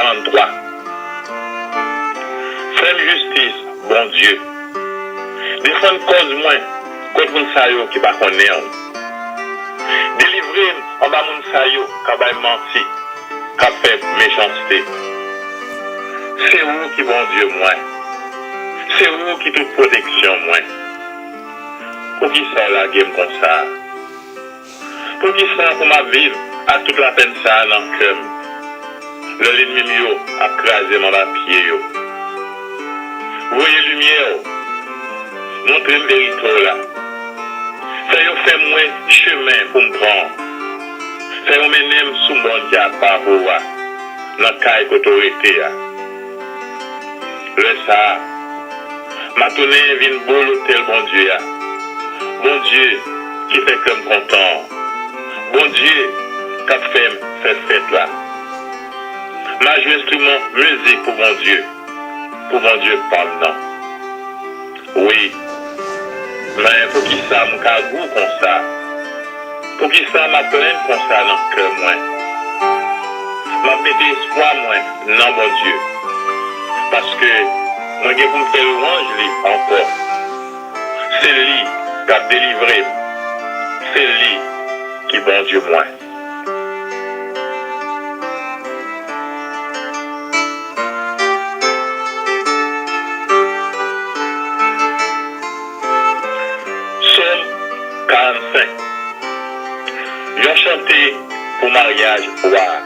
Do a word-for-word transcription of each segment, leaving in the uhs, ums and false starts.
Trannntwa. Fè m jistis, Bondye. Defann kòz mwen kont moun sa yo ki pa konnen w. Delivre m anba moun sa yo k ap bay manti, k ap fè mechanste. Se ou ki Bondye mwen. Se ou ki tout pwoteksyon mwen. Poukisa w lage m konsa? Poukisa pou m ap viv ak tout lapenn sa a nan kè m, lè lènmi m yo ap kraze m anba pye yo? Voye limyè w, montre m verite w la. Fè yo fè m wè chemen pou m pran. Fè yo mennen m sou mòn ki apa pou w a, nan kay kote w rete a. Lè sa a, m a tounen vin bo lotèl Bondye a. Bondye ki fè kè m kontan an. Bondye k ap fè m fè fèt la. M a jwe enstriman mizik pou Bondye, pou Bondye pa m nan. Wi, men poukisa m ka gou konsa? Poukisa m ap plenn konsa nan kè mwen? M ap mete espwa mwen nan Bondye, paske mwen gen pou m fè lwanj li ankò. Se li k ap delivre m. Se li ki Bondye mwen. Sòm karannsenk. Yon chante pou maryaj wa a.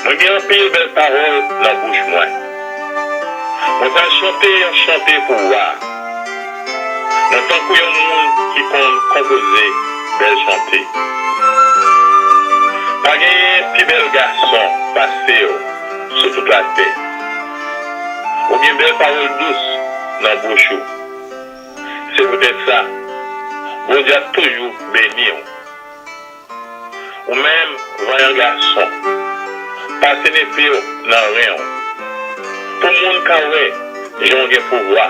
Mwen gen anpil bèl pawòl nan bouch mwen. Mwen pral chante yon chante pou wa a. Mwen tankou yon moun ki konn konpoze bèl chante. Pa genyen pi bèl gason pase w sou tout latè. Ou gen bèl pawòl dous nan bouch ou. Se poutèt sa, Bondye ap toujou beni w. Ou menm, vanyan gason, pase nepe w nan ren w, pou moun ka wè jan w gen pouvwa,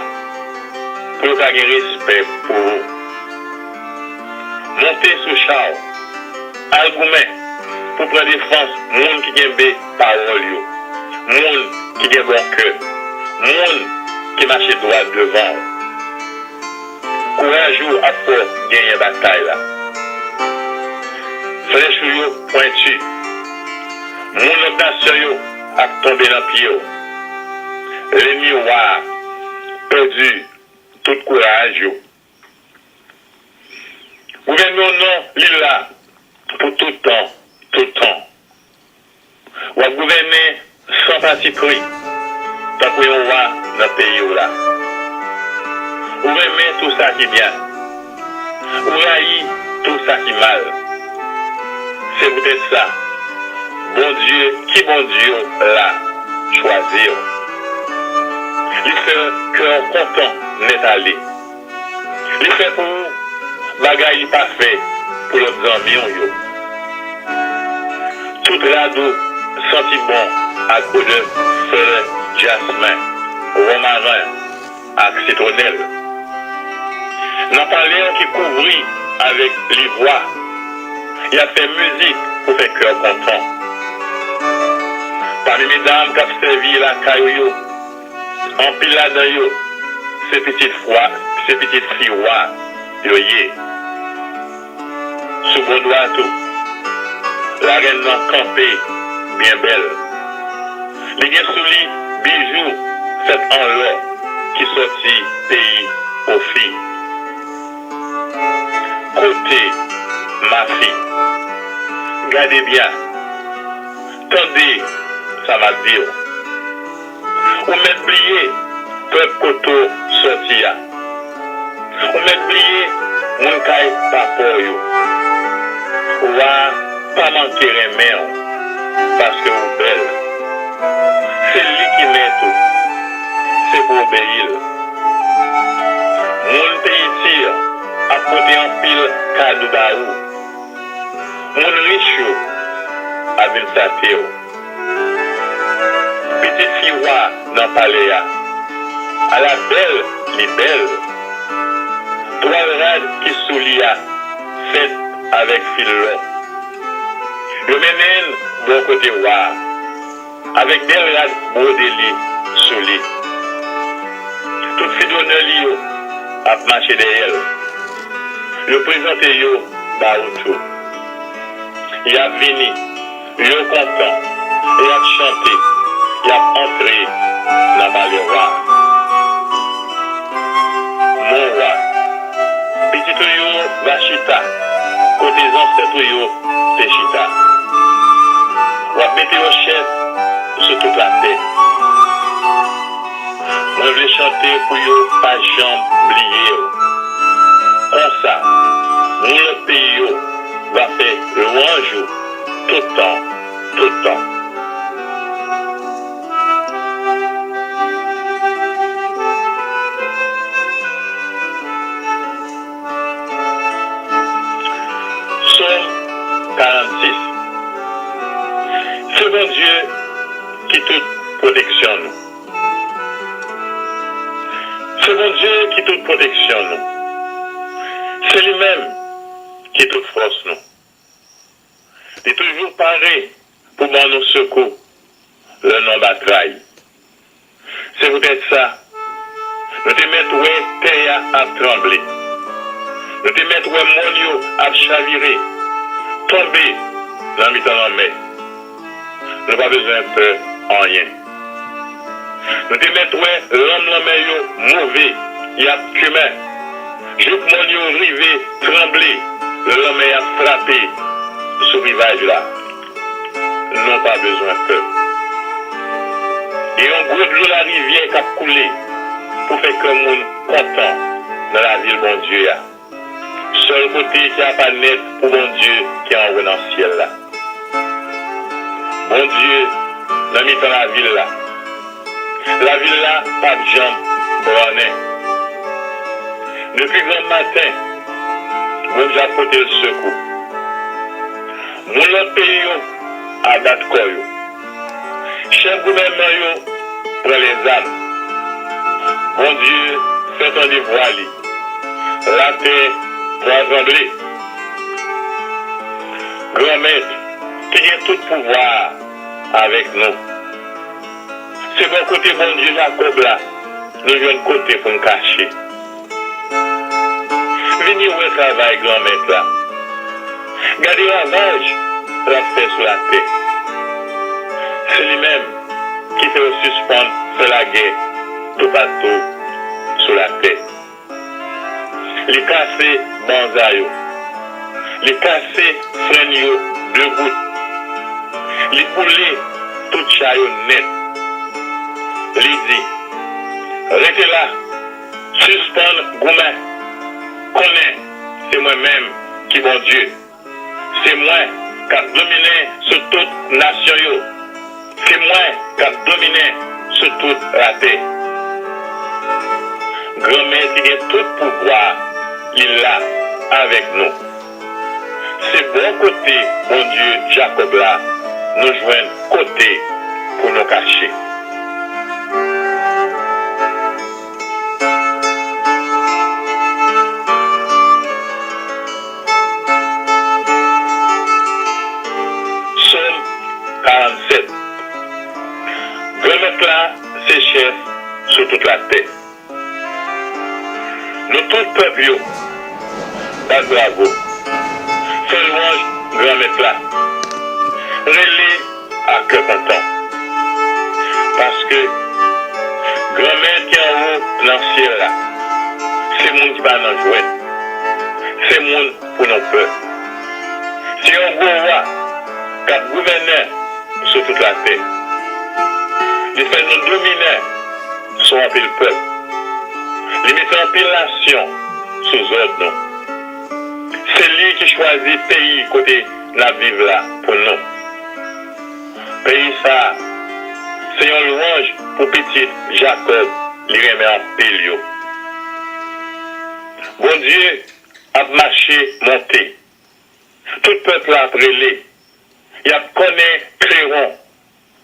pou yo ka gen respè pou ou. Monte sou cha w, al goumen pou pran defans moun ki kenbe pawòl yo, moun ki gen bon kè, moun ki mache dwat devan w. Kouraj ou ap fè w genyen batay la. Flèch ou yo pwenti. Moun lòt nasyon yo ap tonbe nan pye w. Lènmi wa a pèdi tout kouraj yo. Gouvènman w non, li la pou tout tan, tout tan. W ap gouvène san patipri, tankou yon wa nan peyi w la. Ou renmen tou sa ki byen. Ou rayi tou sa ki mal. Se poutèt sa, Bondye ki Bondye w la chwazi w. Li fè kè w kontan nèt ale. Li fè pou ou bagay li pa fè pou lòt zanmi w yo. Tout rad ou santi bon ak odè flè jasmen, womaren ak sitwonèl. Nan palè w ki kouvri avèk livwa, y ap fè mizik pou fè kè w kontan. Pami medam k ap sèvi lakay ou yo, anpil ladan yo se pitit fwa, se pitit fi wa yo ye. Sou bò dwat ou, larèn nan kanpe byen bèl. Li gen sou li bijou fèt an lò ki sòti peyi Ofi. Koute, mafi, gade byen, tande sa m ap di w. Ou mèt bliye pèp kote w sòti a. Ou mèt bliye moun kay papa w yo. Wa a pa manke renmen w paske ou bèl. Se li ki mèt ou. Se pou w obeyi l. Moun peyi Tir ap pote anpil kado ba ou. Moun rich yo ap vin flate w. Pitit fi wa nan palè a, ala bèl li bèl! Twal rad ki sou li a fèt avèk fil lò. Yo mennen l bò kote wa a, avèk de rad bwode li sou li. Tout fi donè li yo ap mache dèyè l. Yo prezante yo ba ou tou. Y ap vini, yo kontan, y ap chante, y ap antre nan palè wa a. Mon wa, pitit ou yo va chita kote zansèt ou yo te chita. W ap mete yo chèf sou tout latè. Mwen vle chante pou yo pa janm bliye w. Konsa, moun lòt peyi yo va fè lwanj ou tout tan, tout tan. Sòm karannsis. Se Bondye ki tout pwoteksyon nou. Se Bondye ki tout pwoteksyon nou. Se li menm ki tout fòs nou. Li toujou pare pou ban nou sekou lè nou anba tray. Se poutèt sa, nou te mèt wè tè a ap tranble. Nou te mèt wè mòn yo ap chavire, tonbe nan mitan lanmè. Nou pa bezwen pè anyen. Nou te mèt wè lanm lanmè yo move, y ap kimen, jouk mòn yo rive tranble lè lanmè ap frape sou rivaj la. Nou pa bezwen pè. Gen yon gwo dlo larivyè k ap koule pou fè kè moun kontan nan lavil Bondye a. Sèl kote ki apa nèt pou Bondye ki anwo nan syèl la. Bondye nan mitan lavil la. Lavil la p ap janm brannen. Depi granmmaten, Bondye ap pote l sekou. Moun lòt peyi yo abat kò yo. Chèf gouvènman yo pran lèzam. Bondye fè tande vwa li. Latè pran tranble. Granmèt ki gen tout pouvwa a avèk nou. Se bò kote Bondye Jakòb la nou jwenn kote pou n kache. Vini wè travay Granmèt la. Gade ravaj l ap fè sou latè. Se li menm ki fè yo sispann fè lagè toupatou sou latè. Li kase banza yo. Li kase frenn yo de bout. Li boule tout cha yo nèt. Li di, rete la, sispann goumen. Konnen se mwen menm ki Bondye. Se mwen k ap dominen sou tout nasyon yo. Se mwen k ap dominen sou tout latè. Granmèt ki gen tout pouvwa, li la avèk nou. Se bò kote Bondye Jakòb la nou jwenn kote pou nou kache. Sòm karannsèt. Granmèt la se chèf sou tout latè. Nou tout pèp yo, bat bravo, fè lwanj Granmèt la, rele ak kè kontan. Paske Granmèt ki anwo nan syèl la, se moun ki pa nan jwèt, se moun pou nou pè. Se yon gwo wa k ap gouvènen sou tout latè. Li fè nou dominen sou anpil pèp. Li mete anpil nasyon sou zòd nou. Se li ki chwazi peyi kote n ap viv la pou nou. Peyi sa a se yon lwanj pou pitit Jakòb li renmen anpil yo. Bondye ap mache monte. Tout pèp la ap rele. Y ap kònnen klewon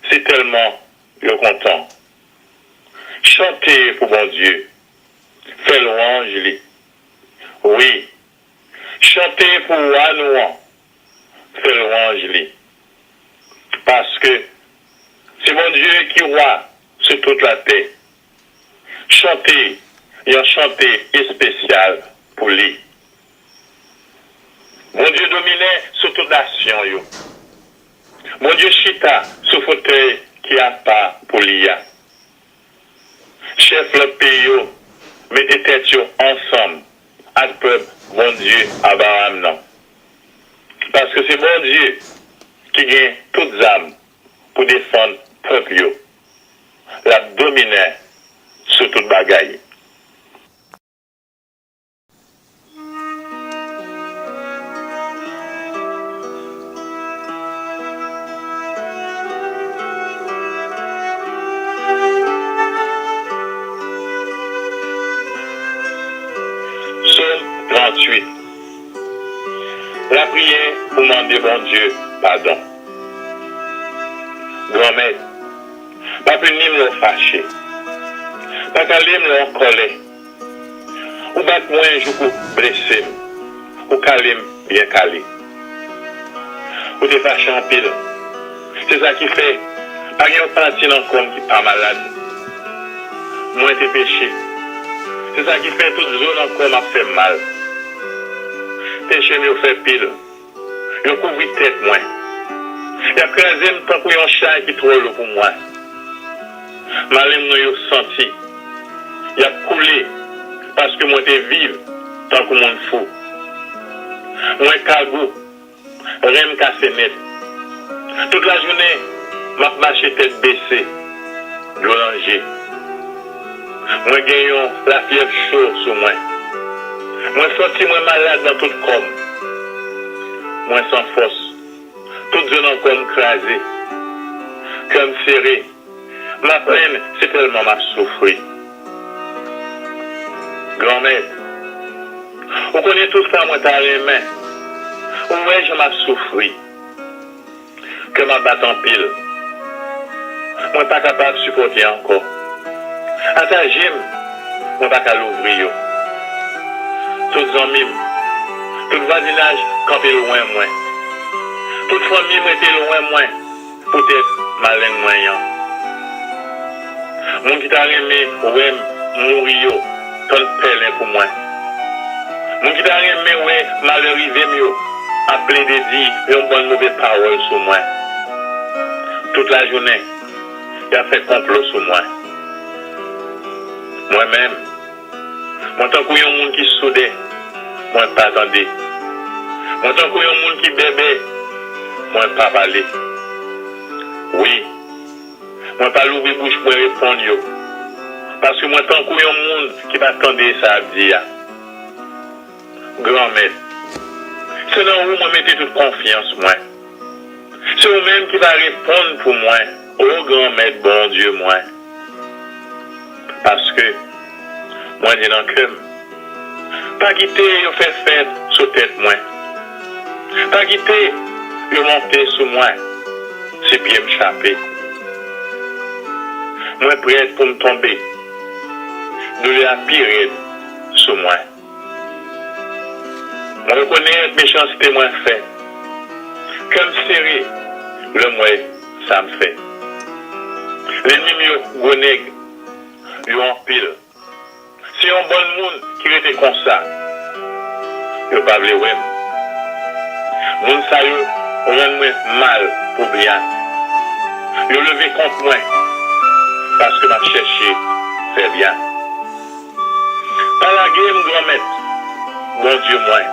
sitèlman yo kontan. Chante pou Bondye, fè lwanj li. Wi, chante pou wa nou an, fè lwanj li. Paske se Bondye ki wa sou tout latè. Chante yon chante espesyal pou li. Bondye domine sou tout nasyon yo. Bondye chita sou fotèy ki apa pou li a. Chèf lòt peyi yo mete tèt yo ansanm ak pèp Bondye Abraram nan. Paske se Bondye ki gen tout zam pou defann pèp yo. L ap dominen sou tout bagay. Sòm tranntuit. Lapriyè pou mande Bondye padon. Granmèt, pa pini m lè w fache. Pa kale m lè w an kòlè. Ou bat mwen jouk ou blese m. Ou kale m byen kale. Ou te fache anpil. Se sa ki fè pa gen yon pati nan kò m ki pa malad. Mwen te peche. Se sa ki fè tout zo nan kò m ap fè m mal. Peche m yo fè pil. Yo kouvri tèt mwen. Y ap kraze m tankou yon chay ki twò lou pou mwen. Maleng mwen yo santi. Y ap koule paske mwen te viv tankou moun fou. Mwen kagou, ren m kase nèt. Tout lajounen, m ap mache tèt bese, dlo nan je. Mwen gen yon lafyèv cho sou mwen. Mwen santi mwen malad nan tout kò m. Mwen san fòs. Tout zo nan kò m kraze. Kè m sere. M ap plenn, se tèlman m ap soufri. Granmèt, ou konnen tout sa mwen ta renmen. Ou wè jan m ap soufri. Kè m ap bat anpil. Mwen pa kapab sipòte ankò. Ata je m, mwen pa ka louvri yo. Tout zanmi m, tout vwazinaj kanpe lwen mwen. Tout fanmi m rete lwen mwen poutèt maleng mwen an. Moun ki ta renmen wè m mouri yo tann pèlen pou mwen. Moun ki ta renmen wè malè rive m yo ap plede di yon bann move pawòl sou mwen. Tout lajounen, y ap fè konplo sou mwen. Mwen menm, mwen tankou yon moun ki souden, mwen pa tande. Mwen tankou yon moun ki bèbè, mwen pa pale. Wi, mwen pa louvri bouch mwen reponn yo, paske mwen tankou yon moun ki pa tande sa y ap di a. Granmèt, se nan ou mwen mete tout konfyans mwen. Se ou menm ki va reponn pou mwen, o Granmèt Bondye mwen. Paske mwen di nan kè m, pa kite yo fè fèt sou tèt mwen. Pa kite yo monte sou mwen, si pye m chape. Mwen prèt pou m tonbe. Doulè a pi rèd sou mwen. Mwen rekonèt mechanste mwen fè. Kè m sere lè m wè sa m fè. Lènmi m yo gwo nèg, yo anpil. Se yon bann moun ki rete konsa. Yo pa vle wè m. Moun sa yo rann mwen mal pou byen. Yo leve kont mwen paske m ap chèche fè byen. Pa lage m, Granmèt, Bondye mwen.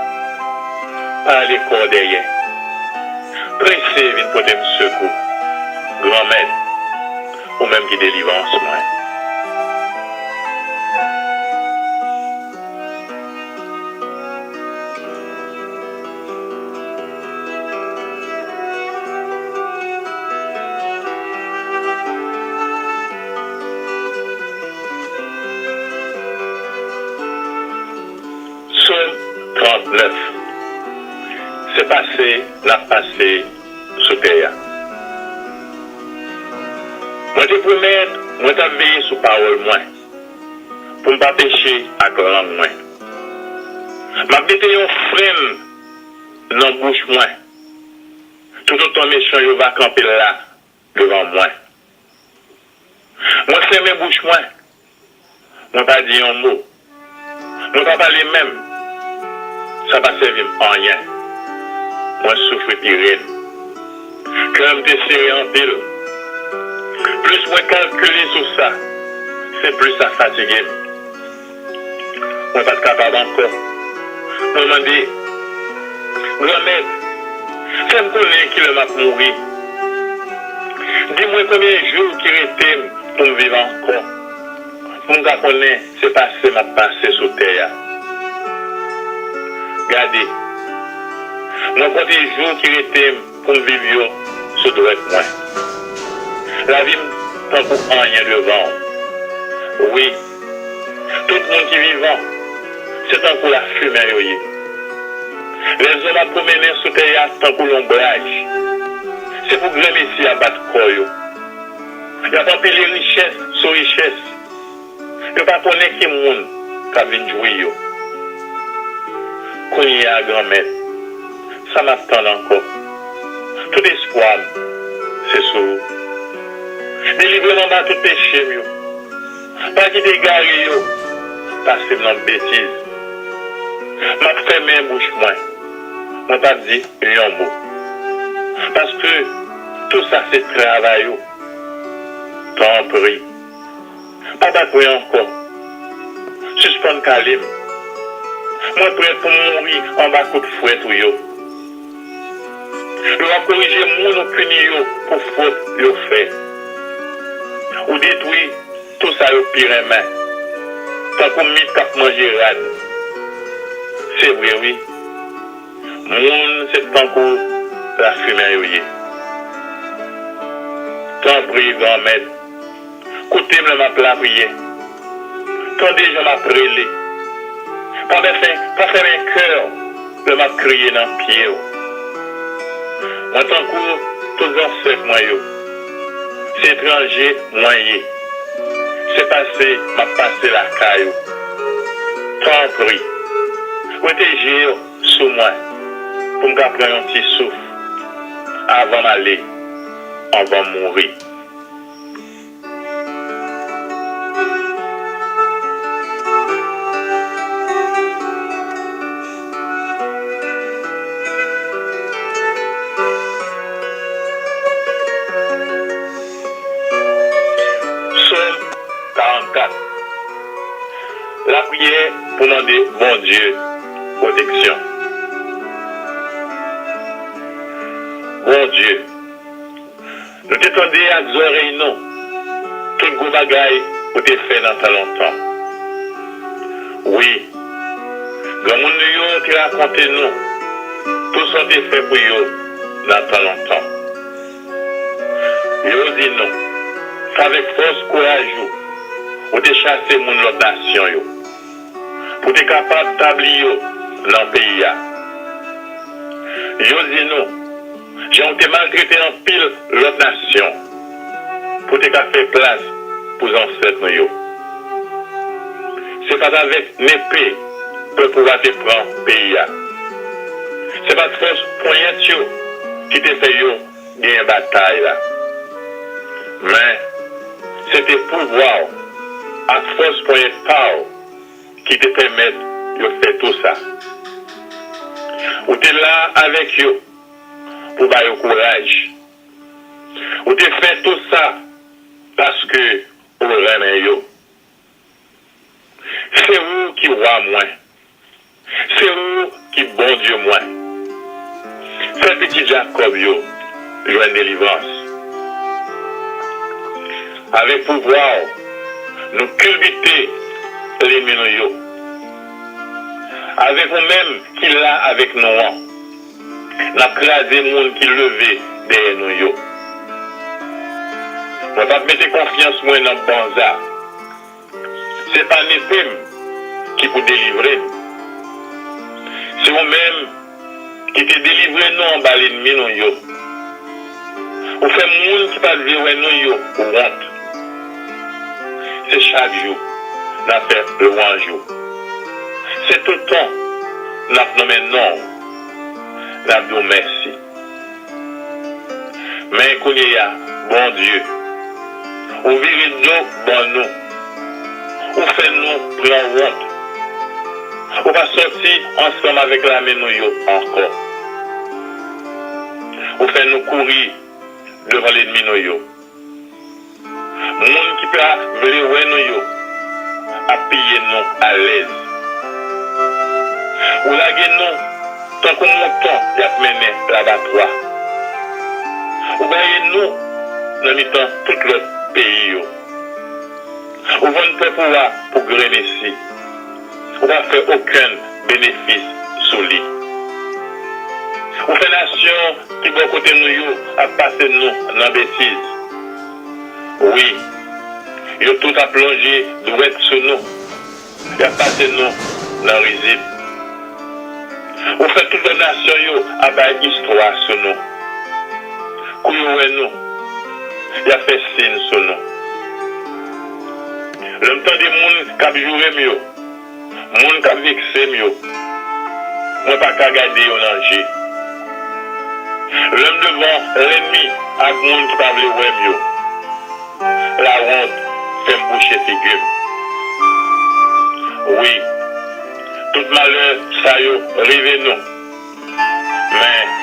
Pa ale kò w dèyè. Prese vin pote m sekou, Granmèt, ou menm ki delivrans mwen. Sòm trannèf. Se pase n ap pase sou tè a. Mwen te pwomèt mwen t ap veye sou pawòl mwen, pou m pa peche ak lang mwen. M ap mete yon fren nan bouch mwen, toutotan mechan yo va kanpe la devan mwen. Mwen fèmen bouch mwen. Mwen pa di yon mo. Mwen pa pale menm. Sa pa sèvi m anyen. Mwen soufri pi red. Kè m te sere anpil. Plis mwen kalkile sou sa, se plis sa fatige m. Mwen pa t kapab ankò. Mwen mande, Granmèt, fè m konnen kilè m ap mouri. Di mwen konbyen jou ki rete m pou m viv ankò, pou m ka konnen se pase m ap pase sou tè a. Gade, mwen konte jou ki rete m pou m viv yo sou dwèt mwen. Lavi m tankou anyen devan w. Wi, tout moun ki vivan, se tankou lafimen yo ye. Lèzòm ap pwomennen sou tè a tankou lonbraj. Se pou granmesi a bat kò yo. Y ap anpile richès sou richès. Yo pa konnen ki moun k ap vin jwi yo. Kounye a, Granmèt, sa m ap tann ankò? Tout espwa m, se sou ou. Delivre m anba tout peche m yo. Pa kite egare yo pase m nan betiz. M ap fèmen bouch mwen. Mwen p ap di yon mo. Paske tou sa se travay ou. Tanpri, pa bat mwen ankò. Sispann kale m. Mwen prèt pou m mouri anba kout fwèt ou yo. Lè w ap korije moun ou pini yo pou fòt yo fè. Ou detwi tou sa yo pi renmen, tankou mit k ap manje rad. Se vre, wi. Moun se tankou lafimen yo ye. Tanpri, Granmèt, koute m lè m ap lapriyè. Tande jan m ap rele. Pa fèmen, pa fèmen kè w lè m ap kriye nan pye w. Mwen tankou tout zansèt mwen yo. Se etranje mwen ye. Se pase m ap pase lakay ou. Tanpri, wete je w sou mwen pou m ka pran yon ti souf avan m ale, anvan m mouri. Sòm karannkat. Lapriyè pou mande Bondye pwoteksyon. Bondye, nou te tande ak zòrèy nou tout gwo bagay ou te fè nan tan lontan. Wi, granmoun nou yo te rakonte nou tou sa w te fè pou yo nan tan lontan. Yo di nou, s avèk fòs kouraj ou, ou te chase moun lòt nasyon yo, pou te kapab tabli yo nan peyi a. Yo di nou, jan w te maltrete anpil lòt nasyon, pou te ka fè plas pou zansèt nou yo. Se pa t avèk nepe pèp ou a te pran peyi a. Se pa t fòs ponyèt yo ki te fè yo genyen batay la. Men, se te pouvwa w ak fòs ponyèt pa w ki te pèmèt yo fè tou sa. Ou te la avèk yo pou ba yo kouraj. Ou te fè tou sa paske ou renmen yo. Se ou ki wa mwen. Se ou ki Bondye mwen. Fè pitit Jakòb yo jwenn delivrans. Avèk pouvwa w, nou kilbite lènmi nou yo. Avèk ou menm ki la avèk nou an, n ap kraze moun ki leve dèyè nou yo. Mwen p ap mete konfyans mwen nan banza. Se pa nepe m ki pou delivre m. Se ou menm ki te delivre nou anba lènmi nou yo. Ou fè moun ki pa t vle wè nou yo wont. Se chak jou n ap fè lwanj ou. Se toutan n ap nonmen non w. N ap di w mèsi. Men kounye a, Bondye, ou vire do ban nou. Ou fè nou pran wont. Ou pa sòti ansanm avèk lame nou yo ankò. Ou fè nou kouri devan lènmi nou yo. Moun ki pa vle wè nou yo ap piye nou alèz. Ou lage nou tankou mouton y ap mennen labatwa. Ou gaye nou nan mitan tout lòt peyi yo. Ou vann pèp ou a pou grenn esi. Ou pa fè okenn benefis sou li. Ou fè nasyon ki bò kote nou yo ap pase nou nan betiz. Wi, yo tout ap lonje dwèt sou nou. Y ap pase nou nan rizib. Ou fè tout lòt nasyon yo ap bay istwa sou nou. Kou yo wè nou, y ap fè siy sou nou. Lè m tande moun k ap joure m yo, moun k ap vekse m yo, mwen pa ka gade yo nan je. Lè m devan lènmi ak moun ki pa vle wè m yo, lawont fè m bouche figi m. Wi, tout malè sa yo rive nou, men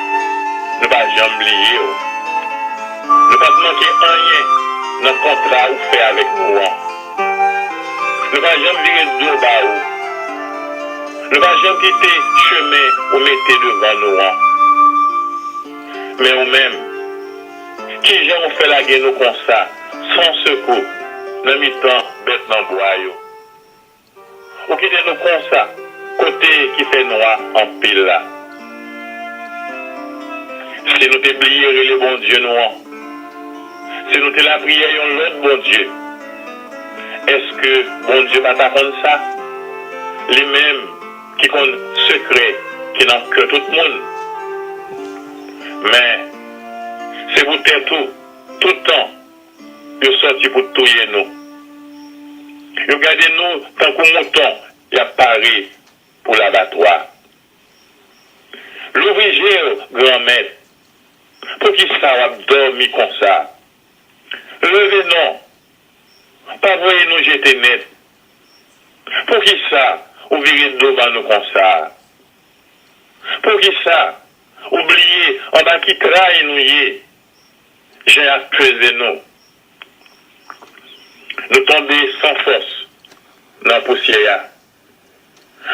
nou pa janm bliye w. Nou pa t manke anyen nan kontra ou fè avèk nou an. Nou pa janm vire do ba ou. Nou pa janm kite chemen ou mete devan nou an. Men ou menm, kijan ou fè lage nou konsa, san sekou, nan mitan bèt nan bwa yo? Ou kite nou konsa, kote ki fè nwa anpil la. Si nou te bliye rele Bondye nou an, si nou te lapriyè yon lòt bondye, èske Bondye pa ta konn sa? Li menm ki konn sekrè ki nan kè tout moun. Men, se poutèt ou, tout tan, yo sòti pou touye nou. Yo gade nou tankou mouton y ap pare pou labatwa. Louvri je w, Granmèt. Poukisa w ap dòmi konsa? Leve non. Pa voye nou jete nèt. Poukisa ou vire do ban nou konsa? Poukisa ou bliye anba ki tray nou ye? Jan y ap peze nou. Nou tonbe san fòs nan pousyè a.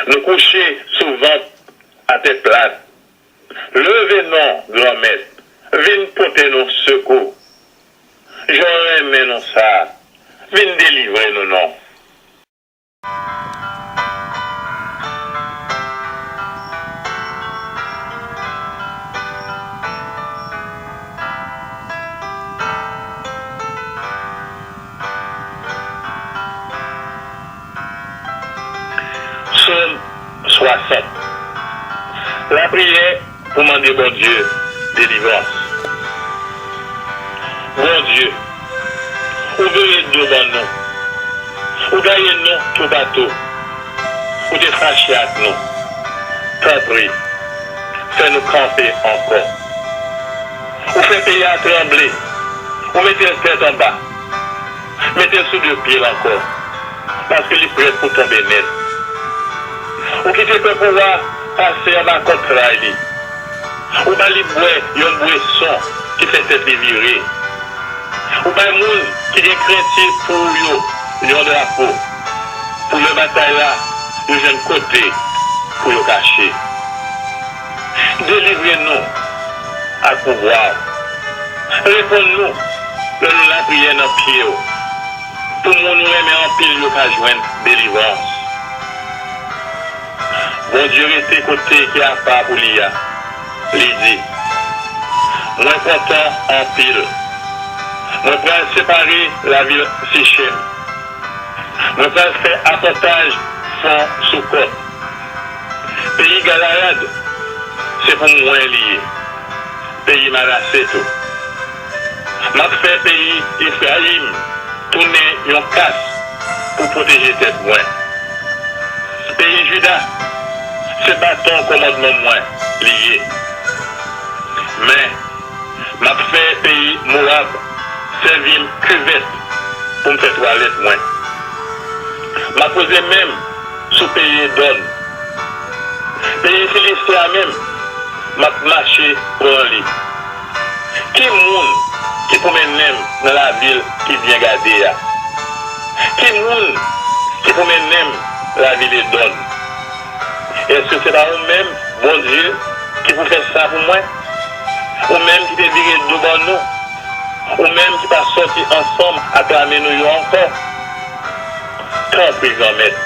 Nou kouche sou vant atè plat. Leve non, Granmèt, vin pote nou sekou. Jan w renmen nou sa, vin delivre nou non. Sòm swasant. Lapriyè pou mande Bondye delivrans. Bondye, ou vire do ban nou. Ou gaye nou toupatou. Ou te fache ak nou. Tanpri, fè nou kanpe ankò. Ou fè peyi a tranble. Ou mete l tèt anba. Mete l sou de pye l ankò, paske li prèt pou tonbe nèt. Ou kite pèp ou a pase anba kontray li. Ou ba li bwè yon bweson ki fè tèt li vire. Ou bay moun ki gen krenti pou ou yo yon drapo, pou lè batay la, yo jwenn kote pou yo kache. Delivre nou ak pouvwa w. Reponn nou lè nou lapriyè nan pye w, pou moun ou renmen anpil yo ka jwenn delivrans. Bondye rete kote ki apa pou li a. Li di, mwen kontan anpil. Mwen pral separe lavil Sichem. Mwen pral fè apantaj fon Soukòt. Peyi Galayad, se pou mwen li ye. Peyi Manase tou. M ap fè peyi Efrayim tounen yon kas pou pwoteje tèt mwen. Peyi Jida, se baton kòmandman mwen li ye. Men, m ap fè peyi Mowab Sèvi m kivèt pou m fè twalèt mwen. M ap poze men m sou peyi Edòm. Peyi Filiste a menm, m ap mache pran li. Ki moun ki pou mennen m nan lavil ki byen gade a? Ki moun ki pou mennen m lavil Edòm? Èske se pa ou menm, Bondye, ki pou fè sa pou mwen? Ou menm ki te vire do ban nou? Ou menm ki pa sòti ansanm ak lame nou yo ankò? Tanpri, Granmèt,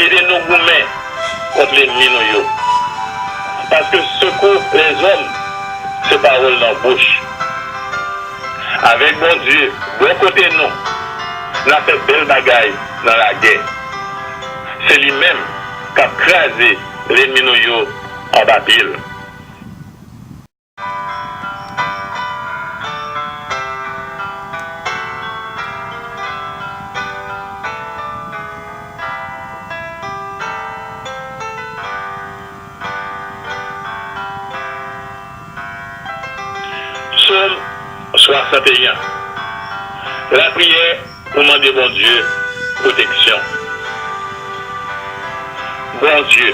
ede nou goumen kont lènmi nou yo. Paske sekou lèzòm se pawòl nan bouch. Avèk Bondye bò kote nou, n a fè bèl bagay nan lagè. Se li menm k ap kraze lènmi nou yo anba pye l. Sòm swasanteyen. Lapriyè pou mande Bondye pwoteksyon. Bondye,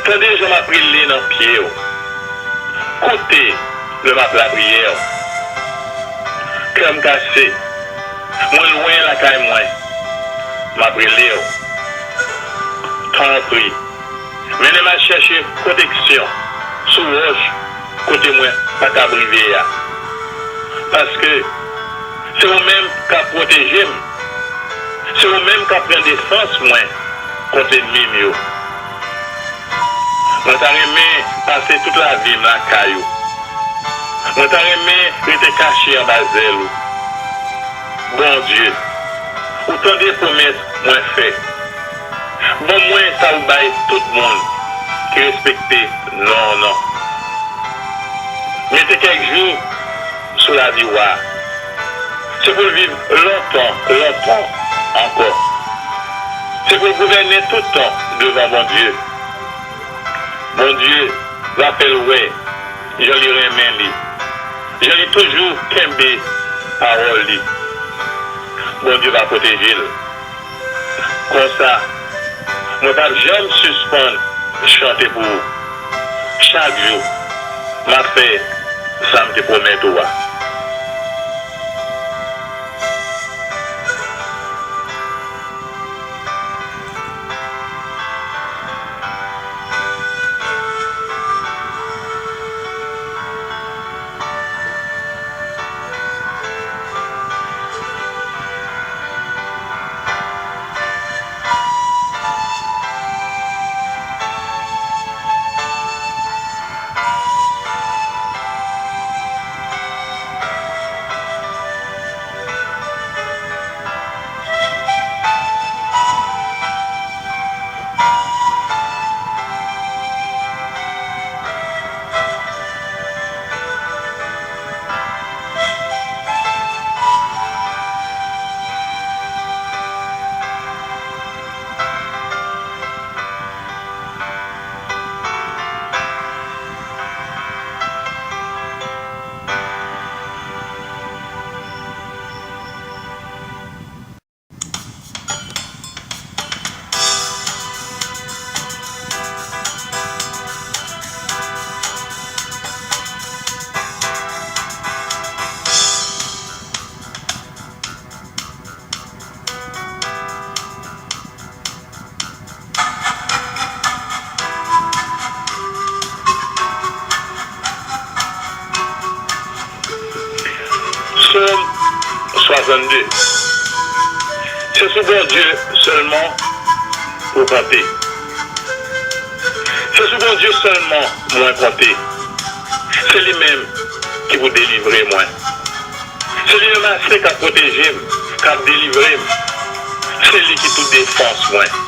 tande jan m ap rele nan pye w. Koute lè m ap lapriyè w. Kè m kase, mwen lwen lakay mwen, m ap rele w. Tanpri, mennen m al chèche pwoteksyon sou wòch kote mwen pa kab rive a. Paske se ou menm k ap pwoteje m. Se ou menm k ap pran defans mwen kont ènmi m yo. Mwen ta renmen pase tout lavi m lakay ou. Mwen ta renmen rete kache anba zèl ou. Bondye, ou tande pwomès mwen fè. Ban mwen sa ou bay tout moun ki respekte non w nan. Mete kèk jou sou lavi w a. Se pou l viv lontan, lontan ankò. Se pou l gouvène tout tan devan Bondye. Bondye va fè l wè jan li renmen li, jan li toujou kenbe pawòl li. Bondye va pwoteje l. Konsa, mwen p ap janm sispann chante pou ou. Chak jou, m ap fè sa m te pwomèt ou a. Sòm swasannde. Se sou Bondye sèlman pou konte. Se sou Bondye sèlman mwen konte. Se li menm ki pou delivre mwen. Se li menm ase k ap pwoteje m, k ap delivre m. Se li ki tout defans mwen.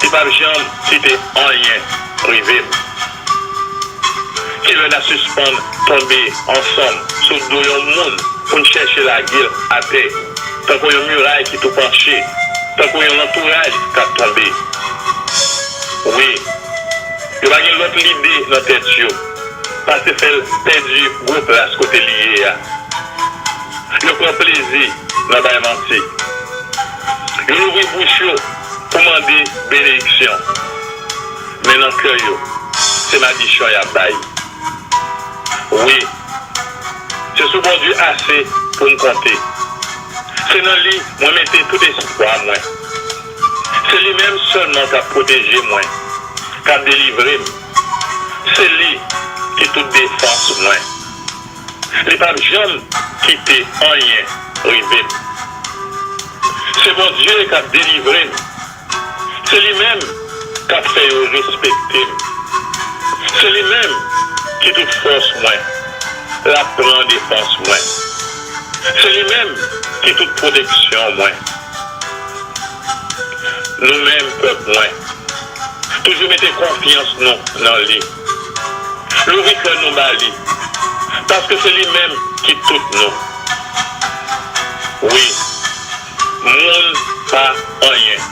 Li p ap janm kite anyen rive m. Kilè n a sispann tonbe ansanm sou do yon moun pou n chèche lage l atè, tankou yon miray ki tou panche, tankou yon lantouraj k ap tonbe. Wi, yo pa gen lòt lide nan tèt yo pase fè l pèdi gwo plas kote li ye a. Yo pran plezi nan bay manti. Yo louvri bouch yo pou mande benediksyon. Men nan kè yo, se madichon y ap bay. Wi, se sou Bondye ase pou m konte. Se nan li mwen mete tout espwa mwen. Se li menm sèlman k ap pwoteje mwen, k ap delivre m. Se li ki tout defans mwen. Li p ap janm kite anyen rive m. Se Bondye k ap delivre m. Se li menm k ap fè yo respekte m. Se li menm ki tout fòs mwen. L ap pran defans mwen. Se li menm ki tout pwoteksyon mwen. Nou menm, pèp mwen, toujou mete konfyans nou nan li. Louvri kè nou ba li, paske se li menm ki tout nou. Wi, moun pa anyen.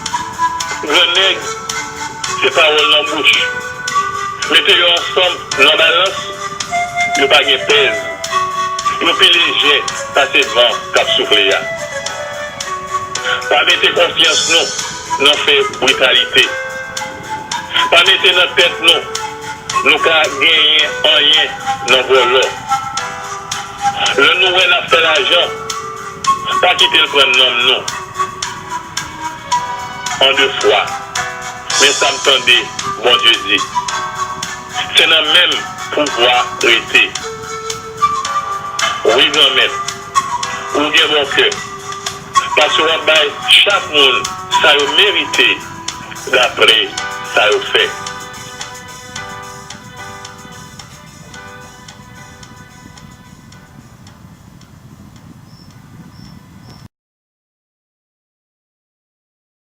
Grannèg, se pawòl nan bouch. Mete yo ansanm nan balans, yo pa gen pèz. Yo pi lejè pase van k ap soufle a. Pa mete konfyans nou nan fè britalite. Pa mete nan tèt nou nou ka genyen anyen nan vòlò. Lè nou wè n ap fè lajan, pa kite l pran nanm nou. An de fwa, men sa m tande Bondye di, se nan men m pouvwa rete. Wi, Granmèt, ou gen bon kè, paske w ap bay chak moun sa yo merite dapre sa yo fè.